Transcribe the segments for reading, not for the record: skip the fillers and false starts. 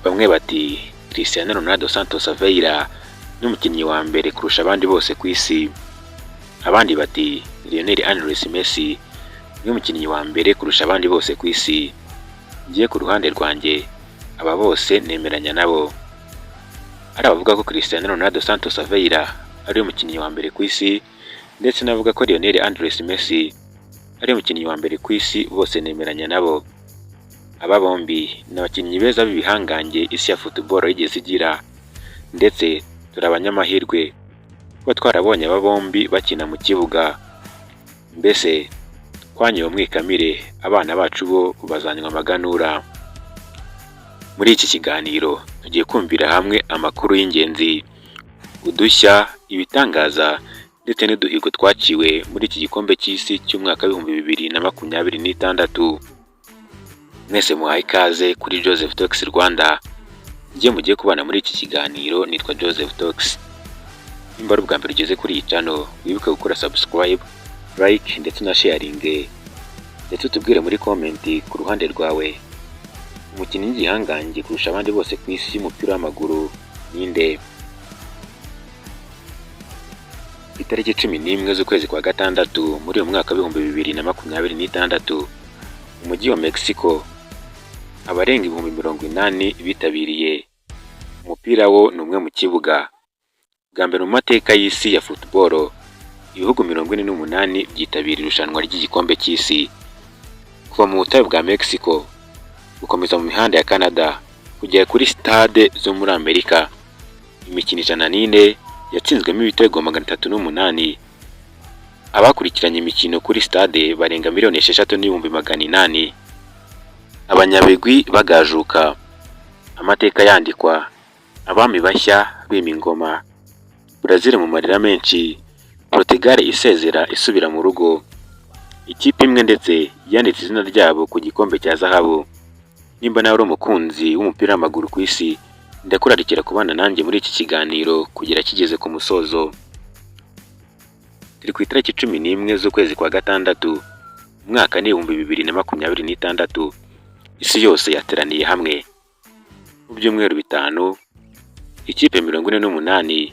Bamwe bati Cristiano Ronaldo Santos Aveiro ni umukinnyi wa mbere kurusha abandi bose ku isi. Abandi bati Lionel Andres Messi niwe mukinnyi wa mbere kurusha abandi bose ku isi. Ngiye ku ruhande rwanjye, aba bose nemeranya nabo. Ari abavuga ko Cristiano Ronaldo Santos Aveiro ariwe mukinnyi wa mbere ku isi, ndetse n'abavuga ko Lionel Andres Messi ariwe mukinnyi wa mbere ku isi, bose nemeranya nabo. Aba bombi ni abakinnyi beza b'ibihangange isi ya football yigeze igira, ndetse turi abanyamahirwe kuba twarabonye aba bombi bakina mu kibuga. Mbese twanyoye umwikamire, abana bacu bo bazanywa amaganura. Muri iki kiganiro tugiye kumvira hamwe amakuru y'ingenzi, udushya, ibitangaza ndetse n'uduhigo twaciwe muri iki gikombe cy'isi cy'umwaka w'2026. Mwese muhaye ikaze kuri Joseph Talks Rwanda. Njye mugiye kubana muri iki kiganiro nitwa Joseph Talks. Nimba ari ubwa mbere ugeze kuri iyi channel, wibuke gukora subscribe, like ndetse na sharing, ndetse utubwire muri comment ku ruhande rwawe, umukinnyi w'igihangange kurusha abandi bose ku isi y'umupira w'amaguru ninde? Ku itariki 11 z'ukwezi kwa gatandatu muri uyu mwaka w'2026, mu mujyi wa Mexico, abarenga 80,000 bitabiriye umupira wo ni umwe mu kibuga. Bwa mbere mu mateka y'isi ya football, ibihugu 48 byitabira irushanwa ry'igikombe cy'isi. Kuva mu butayu bwa Mexico, gukomeza mu mihanda ya Canada, kugera kuri stade zo muri Amerika, imikino 104 yatsinzwemo ibitego 308. Abakurikiranye imikino kuri stade barenga 6,800,000. Abanyabigwi bagajuka, amateka yandikwa, abami bashya bima ingoma, Brazil mu marira menshi, Portugal isezera isubira mu rugo, ikipe imwe ndetse yanditse izina ryabo ku gikombe cya zahabu. Nimba nawe uri umukunzi w'umupira w'amaguru ku isi, ndakurarikira kubana nanjye muri iki kiganiro kugera kigeze ku musozo. Turi ku itariki 11 z'ukwezi kwa gatandatu, umwaka ni 2026, isi yose yateraniye hamwe. Mu byumweru 5, ikipe 48,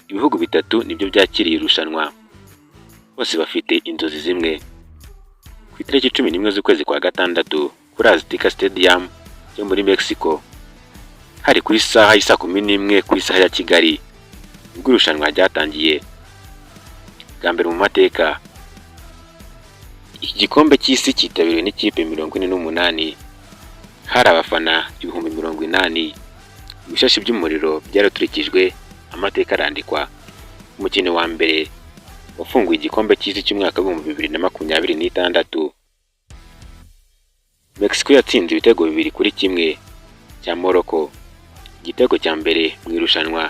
ibihugu bitatu nibyo byakiriye irushanwa. Bose bafite inzozi zimwe. Ku itariki 11 z'ukwezi kwa gatandatu kuri Azteca Stadium yo muri Mexico, hari ku isaha y'i 11 ku isaha ya Kigali, ubwo irushanwa ryatangiye. Bwa mbere mu mateka, iki gikombe cy'isi cyitabiriwe n'ikipe 48. Hari abafana 80,000. Ibishashi by'umuriro byaraturikijwe, amateka arandikwa. Umukino wa mbere wafunguye igikombe cy'isi cy'umwaka w'2026. Mexico yatsinze ibitego 2-1 cya Morocco. Igitego cya mbere mu irushanwa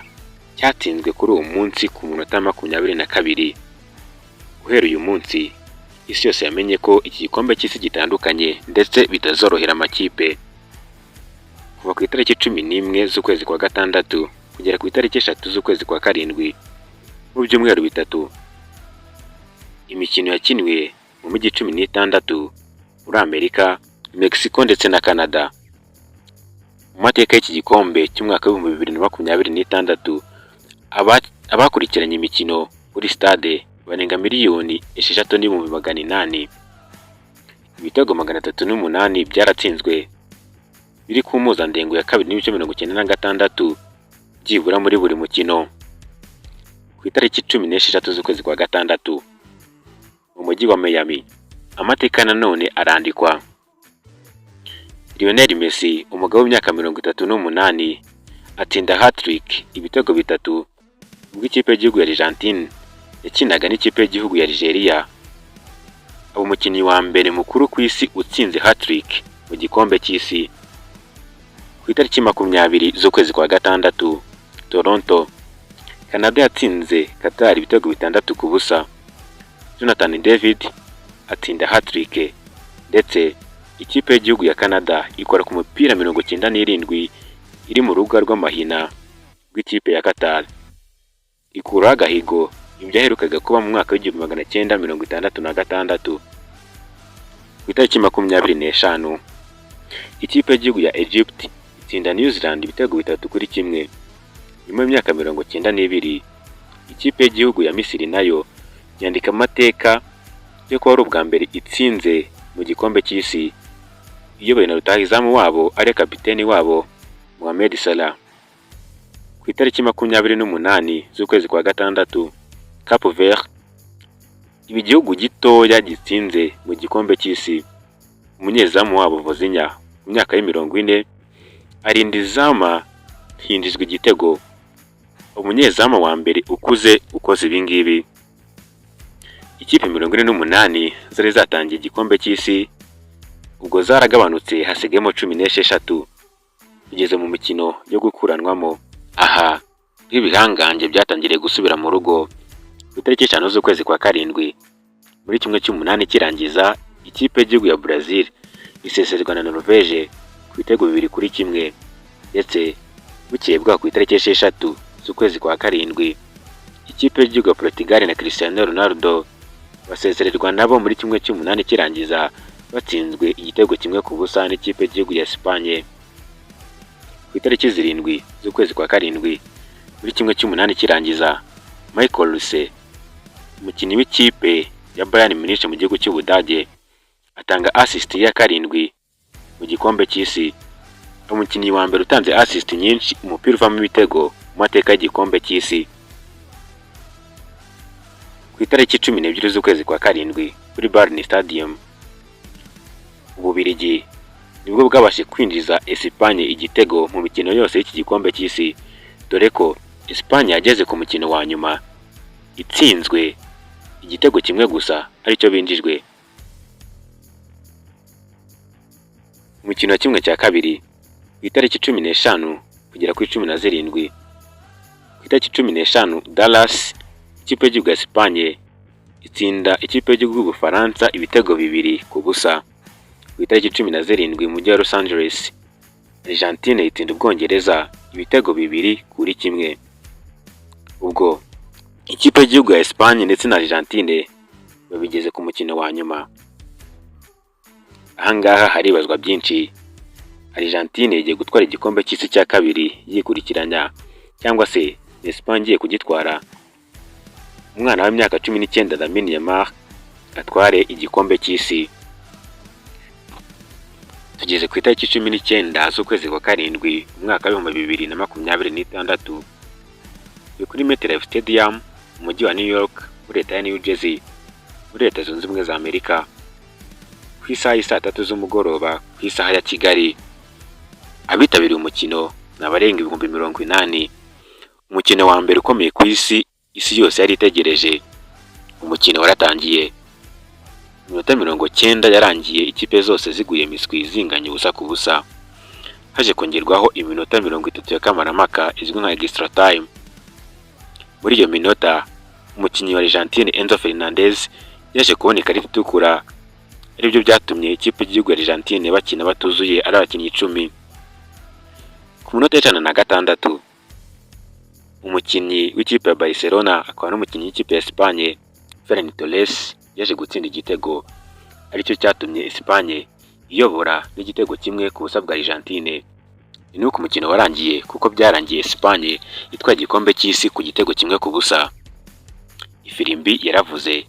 cyatsinzwe kuri uwo munsi ku munota 22. Guhera uyu munsi, isi yose yamenye ko iki gikombe cy'isi gitandukanye ndetse bitazorohera amakipe. Kuva ku itariki 11 z'ukwezi kwa gatandatu kugera ku itariki 3 z'ukwezi kwa karindwi, mu byumweru 3, imikino yakiniwe mu mijyi 16 muri Amerika, Mexico ndetse na Canada. Mu mateka y'iki gikombe cy'umwaka w'2026, abakurikiranye imikino kuri stade barenga 6,800,000. Ibitego 308 byaratsinzwe, biri ku mpuzandengo ya 2.96 byibura muri buri mukino. Ku itariki 16 z'ukwezi kwa gatandatu, mu mujyi wa Miami, amateka nanone arandikwa. Lionel Messi, umugabo w'imyaka 38, atsinda hat-trick, ibitego bitatu, ubwo ikipe y'igihugu ya Argentine yakinaga n'ikipe y'igihugu ya Algeria. Aba umukinnyi wa mbere mukuru ku isi utsinze hat-trick mu gikombe cy'isi. Ku itariki 20 z'ukwezi kwa gatandatu, Toronto, Canada yatsinze Qatar ibitego 6-0. Jonathan David atsinda hat-trick, ndetse ikipe y'igihugu ya Canada ikora ku mupira 97 iri mu rubuga rw'amahina rw'ikipe ya Qatar. Ikuraho agahigo ibyaherukaga kuba mu mwaka w'1966. Ku itariki 25, ikipe y'igihugu ya Egypt itsinda Brazil ibitego 4-1. itsinda New Zealand ibitego 3-1. Nyuma y'imyaka 92, ikipe y'igihugu ya Misiri nayo yandika amateka yo kuba ari ubwa mbere itsinze mu gikombe cy'isi, iyobowe na rutahizamu wabo ari kapiteni wabo Mohamed Salah. Ku itariki 28 z'ukwezi kwa gatandatu, Cape Verde iba igihugu gitoya gitsinze mu gikombe cy'isi. Umunyezamu wabo Vozinha, mu myaka y'40, arinda izamu hinjizwa igitego. Umunyezamu wa mbere ukuze ukoze ibi ngibi. Ikipe 48 zari zatangiye igikombe cy'isi ubwo zaragabanutse, hasigayemo 16. Tugeze mu mikino yo gukuranwamo. Aha nk'ibihangange byatangiriye gusubira mu rugo. Ku itariki 5 z'ukwezi kwa karindwi, muri 1/8 kirangiza, ikipe y'igihugu ya Brazil isezererwa na Norvège ku bitego 2-1. Ndetse bukeye bwaho, ku itariki 6 z'ukwezi kwa karindwi, ikipe y'igihugu ya Portugal na Cristiano Ronaldo basezererwa nabo muri 1/8 kirangiza, batsinzwe igitego 1-0 n'ikipe y'igihugu ya Espagne. Ku itariki 7 z'ukwezi kwa karindwi, muri 1/8 kirangiza, Michael Olise, umukinnyi w'ikipe ya Bayern Munich mu gihugu cy'Ubudage, atanga assist ya karindwi mu gikombe cy'isi, umukinnyi wa mbere utanze assist nyinshi umupira uvamo ibitego mu mateka y'igikombe cy'isi. Ku itariki 12 z'ukwezi kwa karindwi, kuri Bayern Stadium, Ububiligi nibwo bwabashije kwinjiza Espagne igitego mu mikino yose y'iki gikombe cy'isi, dore ko Espagne yageze ku mukino wa nyuma itsinzwe igitego kimwe gusa, aricyo binjijwe. Umukino wa 1/2, ku itariki 15 kugera kuri 17. Ku itariki 15, Dallas, ikipe y'igihugu ya Espagne itsinda ikipe y'igihugu y'Ubufaransa ibitego 2-0. Ku itariki 17, mu mujyi wa Los Angeles, Argentine itsinda Ubwongereza ibitego 2-1. Ubwo ikipe y'igihugu ya Espagne ndetse na Argentine babigeze ku mukino wa nyuma. Ahangaha haribazwa byinshi. Argentine igiye gutwara igikombe cy'isi cya kabiri yikurikiranya, cyangwa se Espagne igiye kugitwara? Umwana w'imyaka 19 Lamine Yamal atware igikombe cy'isi. Tugeze ku itariki 19 z'ukwezi kwa karindwi, umwaka w'2026, ni kuri MetLife Stadium mu mujyi wa New York, muri leta ya New Jersey, muri Leta Zunze Ubumwe za Amerika, ku isaha y'i saa 3 z'umugoroba ku isaha ya Kigali. Abitabiriye umukino ni abarenga 80,000. Umukino wa mbere ukomeye ku isi, isi yose yari itegereje. Umukino waratangiye. Iminota 90 yarangiye ikipe zose ziguye miswi, zinganya 0-0. Haje kongerwaho iminota 30 ya kamarampaka izwi nka extra time. Muri iyo minota, umukinnyi wa Argentine Enzo Fernandez yaje kubona ikarita itukura, aribyo byatumye ikipe y'igihugu ya Argentine bakina batuzuye, ari abakinnyi 10. Ku munota w'106, umukinnyi w'ikipe ya Barcelona akaba n'umukinnyi w'ikipe ya Espagne Ferran Torres yaje gutsinda igitego, aricyo cyatumye Espagne iyobora n'igitego 1-0 bwa Argentine. Ni uko umukino warangiye, kuko byarangiye Espagne itwaye igikombe cy'isi ku gitego 1-0. Ifirimbi yaravuze,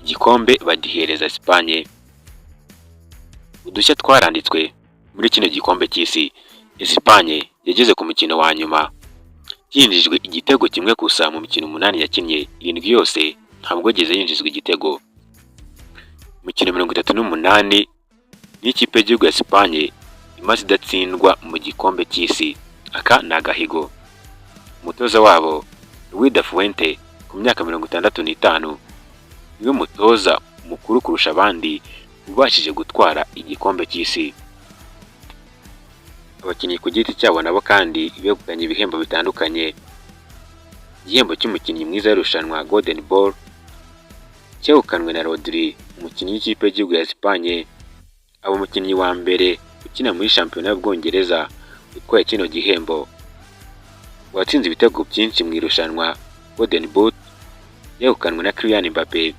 igikombe bagihereza Espagne. Udushya twaranditswe muri kino gikombe cy'isi. Espagne yageze ku mukino wa nyuma yinjijwe igitego kimwe gusa mu mikino 8 yakinnye, 7 yose ntabwo yigeze yinjizwa igitego. Imikino 38 n'ikipe y'igihugu ya Espagne imaze idatsindwa mu gikombe cy'isi. Aka ni agahigo. Umutoza wabo Luis de Fuente, ku myaka 65, niwe mutoza mukuru kurusha abandi ubashije gutwara igikombe cy'isi. Abakinnyi ku giti cyabo nabo kandi begukanye ibihembo bitandukanye. Igihembo cy'umukinnyi mwiza w'irushanwa, Golden Ball, cyegukanwe na Rodri, umukinnyi w'ikipe y'igihugu ya Espagne, aba umukinnyi wa mbere ukina muri shampiyona y'Ubwongereza utwaye kino gihembo. Uwatsinze ibitego byinshi mu irushanwa, Golden Boot, yegukanwe na Kylian Mbappe,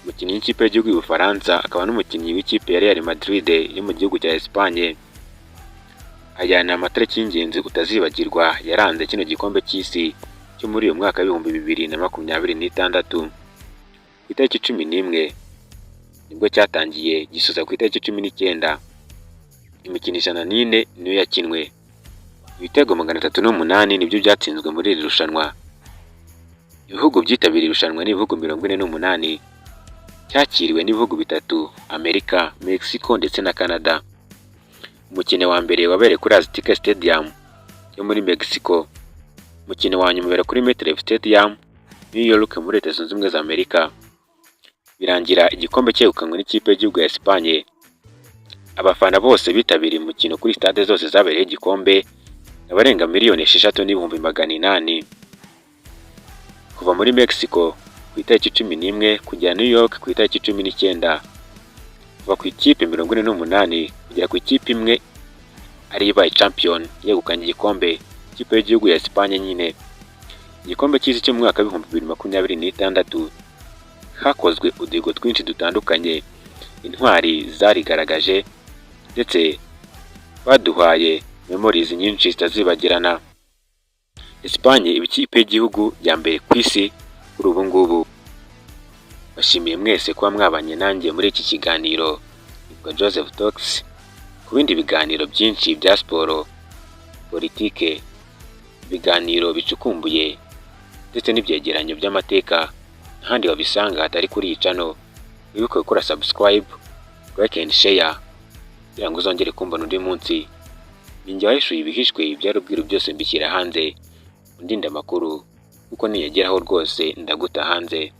umukinnyi w'ikipe y'igihugu y'Ubufaransa akaba n'umukinnyi w'ikipe ya Real Madrid yo mu gihugu cya Espagne. Aya ni amatariki y'ingenzi utazibagirwa yaranze kino gikombe cy'isi cyo muri uyu mwaka w'2026. Ku itariki 11 nibwo cyatangiye, gisoza ku itariki 19. Imikino 104 niyo yakinwe. Ibitego 308 nibyo byatsinzwe muri iri rushanwa. Ibihugu byitabiriye irushanwa ni ibihugu 48. Cyakiriwe n'ibihugu bitatu: Amerika, Mexico ndetse na Canada. Umukino wa mbere wabereye kuri Azteca Stadium yo muri Mexico. Umukino wa nyuma ubera kuri MetLife Stadium, New York, muri Leta Zunze Ubumwe za Amerika. Birangira igikombe cyegukanywe n'ikipe y'igihugu ya Espagne. Abafana bose bitabiriye umukino kuri stade zose zabereyeho igikombe abarenga 6,800,000. Kuva muri Mexico ku itariki 11 kugera New York ku itariki 19. Kuva ku ikipe 48 kugera ku ikipe imwe ariyo ibaye champion, yegukanye igikombe, ikipe y'igihugu ya Espagne nyine. Igikombe cy'isi cyo mu mwaka w'2026 hakozwe uduhigo twinshi dutandukanye, intwari zarigaragaje ndetse baduhaye memories nyinshi zitazibagirana. Espagne iba ikipe y'igihugu ya mbere ku isi kuri ubu ngubu. Bashimiye mwese kuba mwabanye nanjye muri iki kiganiro. Nitwa Joseph Tox. Ku bindi biganiro byinshi bya siporo, politike, ibiganiro bicukumbuye ndetse n'ibyegeranyo by'amateka, ntahandi wabisanga hatari kuri iyi channel. Wibuke gukora subscribe, like and share kugira ngo uzongere kumbona undi munsi. Ninjye wahishuye ibihishwe, ibyari ubwiru byose mbishyira hanze. Undinde amakuru kuko niyageraho rwose ndaguta hanze.